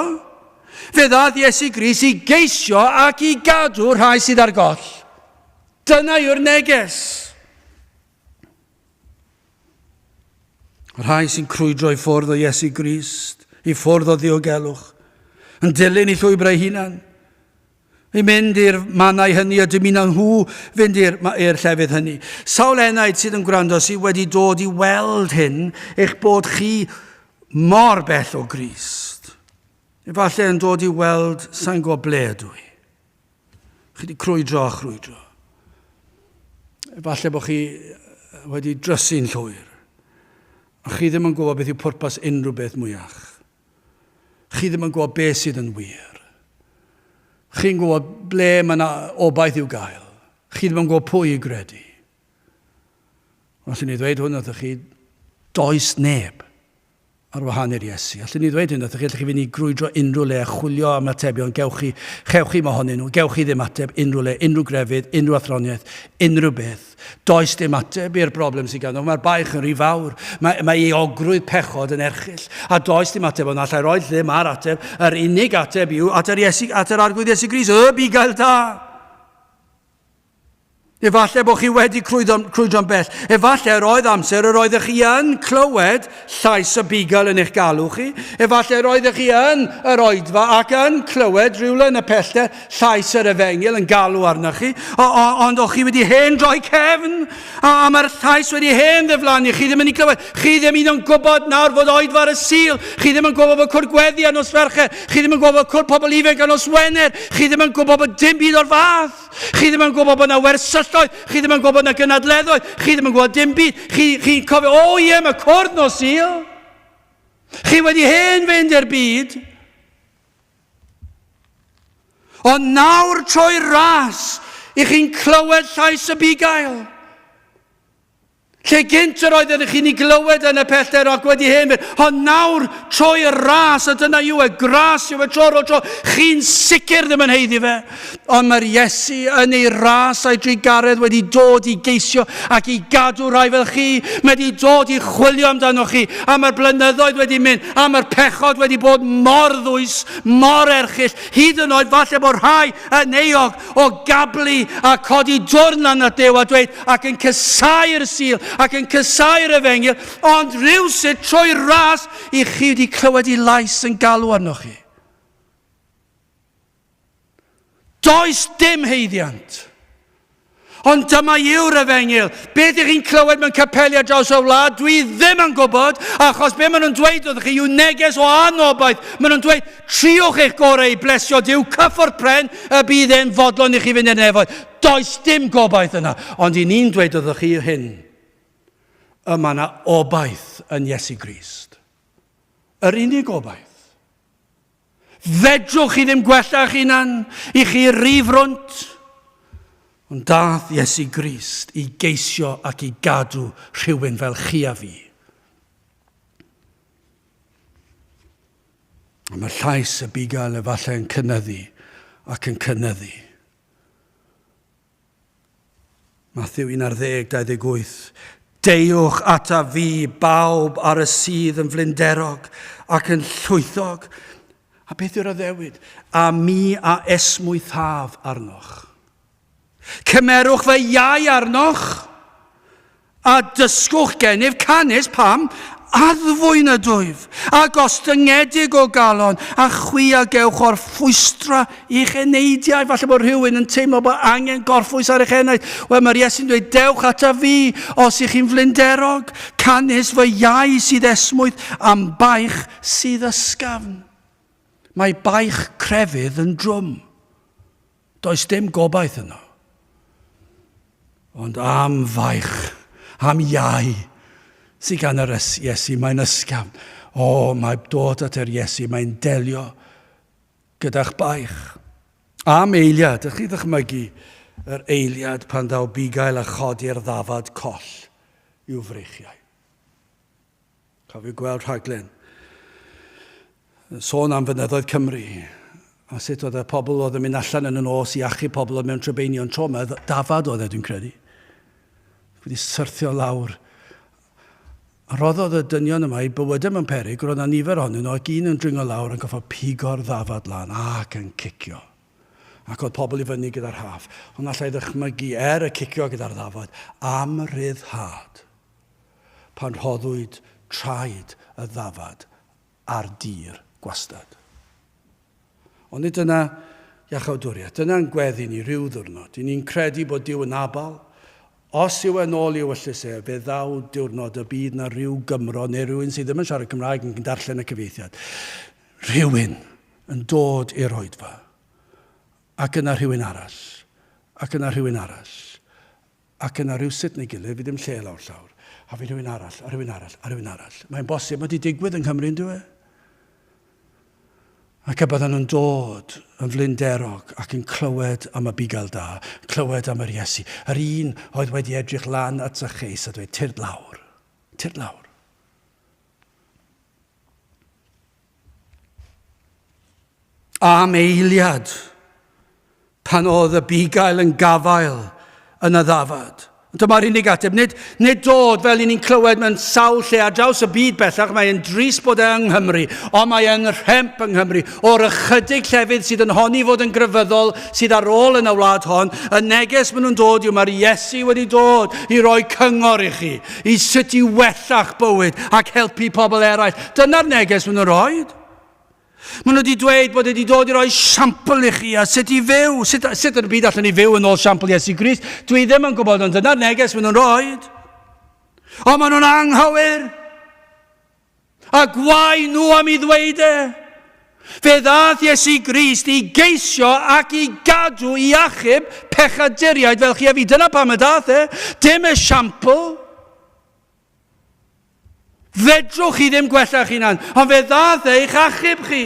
fe ddaeth Iesu Grist i geisio ac i gadw rhai sydd ar goll. Dyna yw'r neges. Y rhai sy'n crwydro i ffwrdd o Iesu Grist, i ffwrdd o ddiogelwch, yn dilyn i llwybrau hunan, i mynd i'r mannau hynny a dymuna nhw fynd i'r llefydd hynny. Sawl enaid sydd yn gwrando sydd wedi dod i weld hyn, eich bod chi mor bell o Grist. Efallai yn dod i weld sa'n gwybod ble ydw i. Chi wedi crwydro a chrwydro. Efallai bod chi wedi drysu'n llwyr. A chi ddim yn gwybod beth yw pwrpas unrhyw beth mwyach. Chi ddim yn gwybod beth sydd yn wir. Chi'n gwybod ble mae yna obaith i'w gael. Chi ddim yn gwybod pwy i gredu. Allwn ni ddweud hwn wrthych chi, does neb ar wahân i'r Iesu. Allwn ni ddweud hyn wrthych chi, allwch chi fynd i grwydro unrhyw le a chwilio am atebion, gewch chi, chewch chi mohonyn nhw, gewch chi ddim ateb unrhyw le, unrhyw grefydd, unrhyw athroniaeth, unrhyw beth. Does dim ateb i'r broblem sydd ganddo, mae'r baich yn rhy fawr, mae, mae euogrwydd pechod yn erchyll, a does dim ateb, ond allai roi lle mae'r ateb, yr unig ateb yw at yr, Iesu, at yr Arglwydd Iesu Grist, y bugail da. Efallai bod chi wedi crwydro'n bell. Efallai yr oedd amser yr oeddech chi yn clywed llais y bugail yn eich galw chi. Efallai yr oeddech chi yn yr oedfa ac yn clywed rhywle yn y pellter llais yr efengyl yn galw arnoch chi. O, o, ond o'ch chi wedi hen droi cefn a, a mae'r llais wedi hen ddiflannu. Chi ddim yn ei glywed. Chi ddim un yn gwybod nawr fod oedfa ar y Sul. Chi ddim yn gwybod fod cwrdd gweddi ar nos Fercher. Chi ddim yn gwybod fod cwrdd pobl ifanc ar nos Wener. Chi ddim yn gwybod bod dim byd o'r fath. Chi ddim yn gwybod bod yna wersylloedd, chi ddim yn gwybod bod yna gynadleddoedd, chi ddim yn gwybod dim byd. Chi'n chi cofio, o ie, mae cwrdd nos Sul. Chi wedi hen fynd i'r byd. Ond nawr trwy ras, i chi'n clywed llais y bugail. Lle gynt yr oeddech chi'n ei glywed yn y pellter ac wedi hen fynd, ond nawr trwy y ras, a dyna yw e, gras yw e tro ar ôl tro, chi'n sicr ddim yn haeddu fe. Ond mae'r Iesu yn ei ras a'i drugaredd wedi dod i geisio ac i gadw rhai fel chi. Mae wedi dod i chwilio amdanoch chi, a mae'r blynyddoedd wedi mynd, a mae'r pechod wedi bod mor ddwys, mor erchyll, hyd yn oed falle bod rhai yn euog o gablu a codi dwrn lan at Dduw a dweud, ac yn casáu'r Sul, ac yn cysau'r efengyl, ond rhywsut trwy ras i chi wedi clywed ei lais yn galw arnoch chi. Does dim haeddiant. Ond dyma yw'r efengyl. Beth ych chi'n clywed mewn capeli ar draws y wlad, dwi ddim yn gwybod, achos be maen nhw'n dweud wrthych chi yw neges o anobaith. Maen nhw'n dweud, triwch eich gorau i blesio Duw, cyffwrdd pren, y bydd e'n fodlon i chi fynd i'r nefoedd. Does dim gobaith yna. Ond i ni'n dweud wrthych chi hyn, y mae yna obaith yn Iesu Grist. Yr unig obaith. Fedrwch chi ddim gwella eich hunan, i chi rhy frwnt. Ond dath Iesu Grist i geisio ac i gadw rhywun fel chi a fi. A mae llais y bugail efallai yn cynyddu ac yn cynyddu. Mathew 11, 28. Deuwch ata fi, bawb ar y sydd yn flinderog ac yn llwythog. A beth yw'r addewid? A mi a esmwythaf arnoch. Cymerwch fy iau arnoch A dysgwch gennyf canys pam addfwyn ydwyf, a gostyngedig o galon, a chwi a gewch orffwystra i'ch eneidiau. Falle bod rhywun yn teimlo bod angen gorffwys ar eich enaid. Wel, mae'r Iesu'n dweud, dewch ata fi, os ych chi'n flinderog, canys fy iau sydd esmwyth am baich sydd ysgafn. Mae baich crefydd yn drwm. Does dim gobaith yno. Ond am faich, am iau sydd gan yr Iesu, mae'n ysgafn. O, mae dod at yr Iesu, mae'n delio gyda'ch baich. Am eiliad, ydych chi ddychmygu yr eiliad pan ddaw bugail a chodi'r ddafad coll i'w freichiau. Cofio gweld rhaglen yn sôn am fynyddoedd Cymru a sut oedd y pobl oedd yn mynd allan yn y nos i achub pobl oedd mewn trybeinion trauma, dafad oedd e dwi'n credu, wedi syrthio lawr. A roddodd y dynion yma eu bywydau mewn peryg, roedd yna nifer ohonyn nhw ac un yn dringo lawr yn goffo pigo'r ddafad lan ac yn cicio. Ac oedd pobl i fyny gyda'r rhaff. Ond allai ddychmygu er y cicio gyda'r ddafad am ryddhad. pan rhoddwyd traed y ddafad ar dir gwastad. Ond nid dyna iachawdwriaeth. Dyna'n gweddi ni rhyw ddwrnod. I ni'n credu bod Duw yn abal. Os yw e'n ôl i ewyllys e, fe ddaw diwrnod y bydd na rhyw Gymro neu rhywun sydd ddim yn siarad Cymraeg yn darllen y cyfieithiad. Rhywun yn dod i'r oedfa. Ac yna rhywun arall. Ac yna rhywun arall. Ac yna rywsut neu gilydd, fydd dim lle lawr llawr. A fydd rhywun arall, a rhywun arall, a rhywun arall. Mae'n bosib, mae wedi digwydd yng Nghymru, yn dyw e? Ac y byddan nhw'n dod yn flinderog ac yn clywed am y bugail da, clywed am yr Iesu, yr un oedd wedi edrych lan at Zacchaeus a dweud, tyrd lawr, tyrd lawr. Am eiliad, pan oedd y bugail yn gafael yn y ddafad. Dyma'r unig ateb. Nid, nid dod fel i ni'n clywed mewn sawl lle ar draws y byd bellach, mae'n drist bod e yng Nghymru, ond mae e'n rhemp yng Nghymru. O'r ychydig llefydd sydd yn honni fod yn grefyddol sydd ar ôl yn y wlad hon, y neges maen nhw'n dod yw mae'r Iesu wedi dod i roi cyngor i chi. i sut i wella'ch bywyd ac helpu pobl eraill. Dyna'r neges maen nhw'n rhoi. Maen nhw wedi dweud bod wedi dod i roi siampl i chi a sut i fyw. Sut, sut yn y byd allan ni fyw yn ôl siampl Iesu Grist? Dwi ddim yn gwybod, ond dyna'r neges maen nhw'n rhoi. Ond maen nhw'n anghywir. A gwae nhw am i ddweud e. Fe ddaeth Iesu Grist i geisio ac i gadw i achub pechaduriaid fel chi a fi. Dyna pam y dath e. Dim esiampl. Fedrwch chi ddim gwella eich hunan, ond fe ddaeth e i'ch achub chi.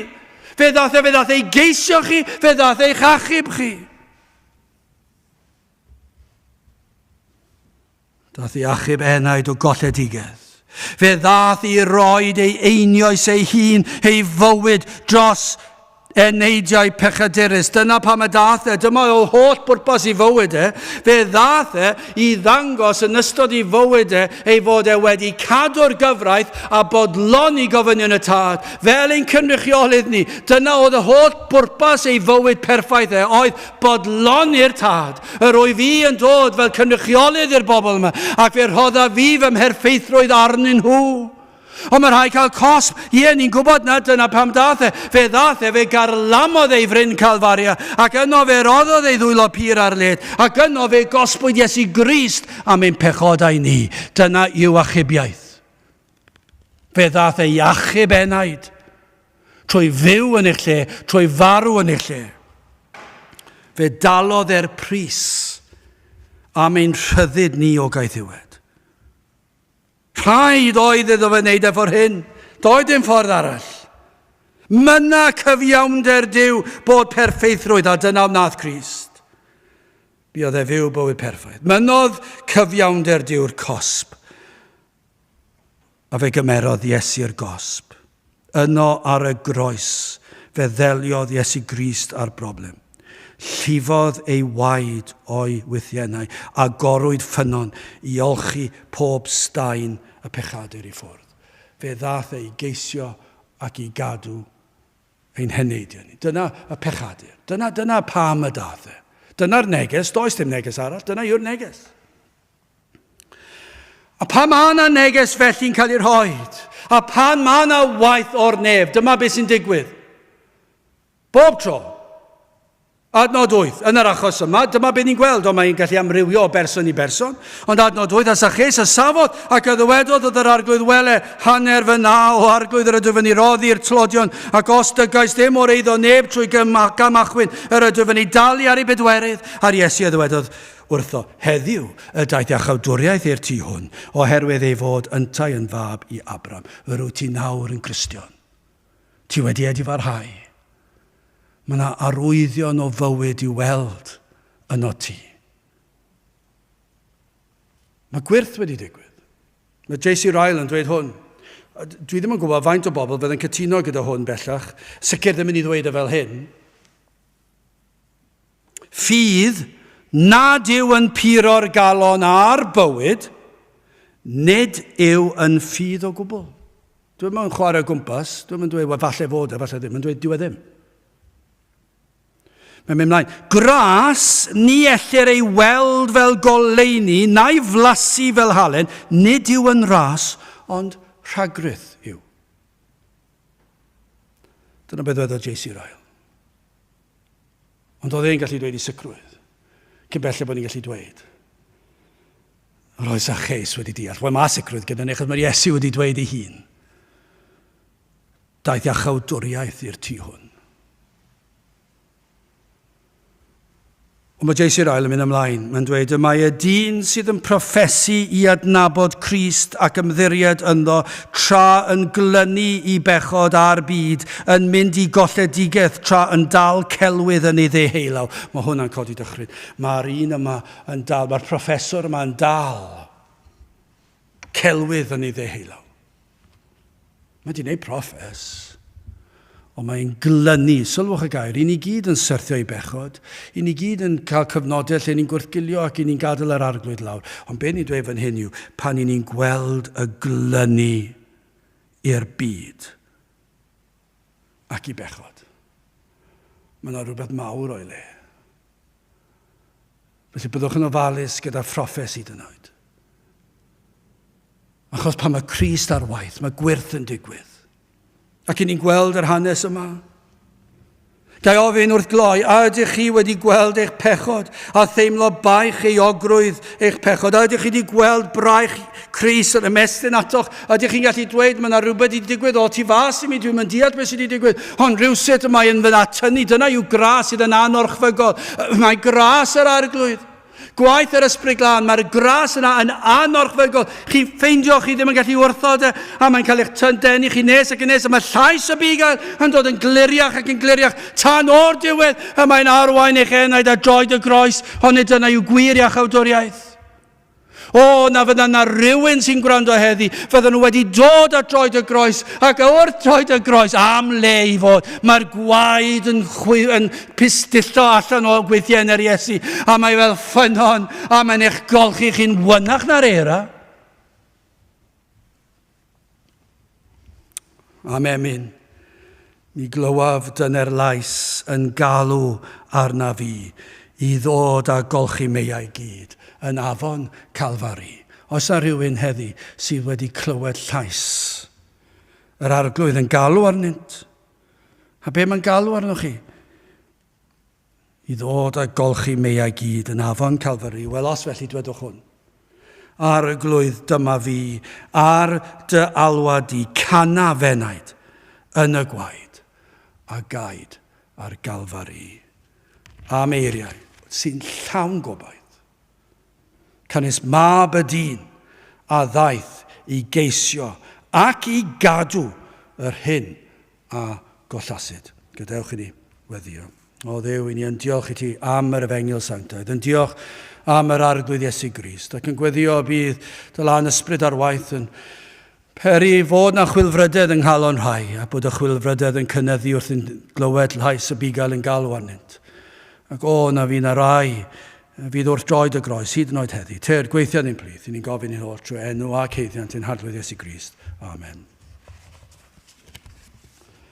Fe ddaeth e, fe ddaeth e i geisio chi, fe ddaeth e i'ch achub chi. Dath i achub enaid o golledigaeth. Fe ddath i roed ei einioes ei hun, ei fywyd dros eneidiau pechadurus. Dyna pam y dath e. Dyma oedd holl bwrpas i fywyd e. Fe ddath e i ddangos yn ystod i fywyd e ei fod e wedi cadw'r gyfraith a bodloni gofynion y Tad, fel ein cynrychiolydd ni. Dyna oedd y holl bwrpas ei fywyd perffaith e, oedd bodloni'r Tad. Yr wyf i yn dod fel cynrychiolydd i'r bobl yma, ac fe rhoddaf fi fy mherffeithrwydd arnyn nhw. Ond mae rhaid cael cosb. Ie, ni'n gwybod na dyna pam dath e. Fe ddath e, fe garlamodd ei fryn Calfaria, ac yno fe roddodd ei ddwylo pur ar led, ac yno fe gosbwyd Iesu Grist am ein pechodau ni. Dyna yw achubiaeth. Fe ddath e i achub enaid trwy fyw yn eich lle, trwy farw yn eich lle. Fe dalodd e'r pris am ein rhyddid ni o gaethiwed. Rhaid oedd iddo fe wneud e ffordd hyn. Doedd dim ffordd arall. Mynna cyfiawnder Duw bod perffeithrwydd, a dyna wnaeth Crist. Buodd e fyw bywyd perffaith. Mynnodd cyfiawnder Duw'r cosb. A fe gymerodd Iesu'r gosb. Yno ar y groes, fe ddeliodd Iesu Grist â'r broblem. Llifodd ei waed o'i wythiennau, a gorwyd ffynnon i olchi pob staen y pechadur i ffwrdd. Fe ddaeth e i geisio ac i gadw ein heneidiau ni. Dyna y pechadur. Dyna, dyna pam y daeth e. Dyna'r neges, does dim neges arall, dyna yw'r neges. A pan mae yna neges felly'n cael ei rhoi, a pan mae yna waith o'r nef, dyma beth sy'n digwydd. Bob tro. Adnod 8, yn yr achos yma, dyma beth ni'n gweld, ond mae'n gallu amrywio o berson i berson. Ond adnod 8, a Sacheus a safodd ac a ddywedodd oedd yr arglwydd wele, hanner fy na o arglwydd yr ydwyf yn ei roddi i'r tlodion, ac os dygais ddim o'r eiddo neb trwy gamachwyn, yr ydwyf yn ei dalu ar ei bedwerydd. A'r Iesu a ddywedodd, Wrtho, Heddiw y daeth iachawdwriaeth i'r tŷ hwn, oherwydd ei fod yntau yn fab i Abram. Yr wyt ti nawr yn Gristion. Ti wedi edifarhau. Mae yna arwyddion o fywyd i'w weld yno ti. Mae gwyrth wedi digwydd. Mae JC Ryle yn dweud hwn. Dwi ddim yn gwybod faint o bobl fydd yn cytuno gyda hwn bellach. Sicr ddim yn ei ddweud e fel hyn. Ffydd nad yw yn puro'r galon a'r bywyd, nid yw yn ffydd o gwbl. Dwi'm yn chwarae o gwmpas, dwi'm yn dweud, wel, falle fod e, falle ddim, yn dweud, dyw e ddim. Mae'n mynd mlaen. Gras ni ellir ei weld fel goleuni, na'i flasu fel halen, nid yw yn ras, ond rhagrith yw. Dyna beth ddwedodd J.C. Ryle. Ond oedd e'n gallu dweud i sicrwydd, cyn belled bod ni'n gallu dweud. Yr oedd Zacchaeus wedi deall. Wel, mae sicrwydd gyda ni, achos mae'r Iesu wedi dweud ei hun. Daeth iachawdwriaeth i'r tŷ hwn. Ond mae J.C. Ryle yn mynd ymlaen. Mae'n dweud, y mae y dyn sydd yn proffesu i adnabod Crist ac ymddiried ynddo, tra yn glynu i bechod a'r byd, yn mynd i golledigaeth tra yn dal celwydd yn ei ddeheulaw. Mae hwnna'n codi dychryn. Mae'r un yma yn dal, mae'r proffeswr yma yn dal celwydd yn ei ddeheulaw. Mae wedi gwneud proffes, ond mae'n glynu. Sylwch y gair, i ni gyd yn syrthio i bechod, i ni gyd yn cael cyfnodau lle ni'n gwrthgilio ac i ni'n gadael yr arglwydd lawr. Ond be ni'n dweud fan hyn yw, pan i ni'n gweld y glynu i'r byd ac i bechod, mae yna rhywbeth mawr o'i le. Felly byddwch yn ofalus gyda phroffes hyd yn oed. Achos pan mae Crist ar waith, mae gwyrth yn digwydd. Ac i ni'n gweld yr hanes yma. Ga i ofyn wrth gloi, a ydych chi wedi gweld eich pechod a theimlo baich euogrwydd eich pechod? A ydych chi wedi gweld braich Crist yn ymestyn atoch? A ydych chi'n gallu dweud, mae yna rhywbeth wedi digwydd o tu fas i mi, dwi'n mynd deall beth sydd wedi digwydd, ond rhywsut y mae yn fy atynnu, dyna yw gras sydd yn anorchfygol. Mae gras yr arglwydd. Gwaith yr Ysbryd Glân, mae'r gras yna yn anorchfygol. Chi'n ffeindio chi ddim yn gallu wrthod e, a mae'n cael eich denu chi nes ac yn nes, a mae llais y bugail yn dod yn gliriach ac yn gliriach, tan o'r diwedd, y mae'n arwain eich enaid a droed y groes, ond nid dyna yw gwir iachawdwriaeth. O, na fydda na rhywun sy'n gwrando heddi, fydden nhw wedi dod at droed y groes, ac wrth droed y groes, am le i fod. Mae'r gwaed yn, chwi, yn pistillo allan o gweithiau yr Iesu, a mae fel ffynnon, a mae'n eich golchi chi'n wynach na'r eira. Am emyn, mi glywaf dyner lais yn galw arna fi i ddod a golchi meiau gyd yn afon Calfari. Oes na rhywun heddi sydd wedi clywed llais yr arglwydd yn galw arnynt? A be mae'n galw arnoch chi? I ddod a golchi meiau gyd yn afon Calfari. Wel, os felly, dwedwch hwn. Arglwydd, dyma fi, ar dy alwad di, cana fenaid yn y gwaed a gaed ar Galfari. Am eiriau sy'n llawn gobaith. Canys mab y dyn a ddaeth i geisio ac i gadw yr hyn a gollasid. Gadewch i ni weddio. O Dduw, i ni yn diolch i ti am yr efengyl sanctaidd, yn diolch am yr arglwydd Iesu Grist, ac yn gweddio bydd dy lân ysbryd ar waith yn peri fod na chwilfrydedd yng nghalon rhai, a bod y chwilfrydedd yn cynyddu wrth yn glywed llais y bugail yn galw arnynt. Ac o, na fi na rai fydd wrth droed y groes, hyd yn oed heddi. Tyrd, gweithio ni'n plith, i ni'n gofyn i'n holl trwy enw ac heiddiant ein harglwydd Iesu Grist. Amen.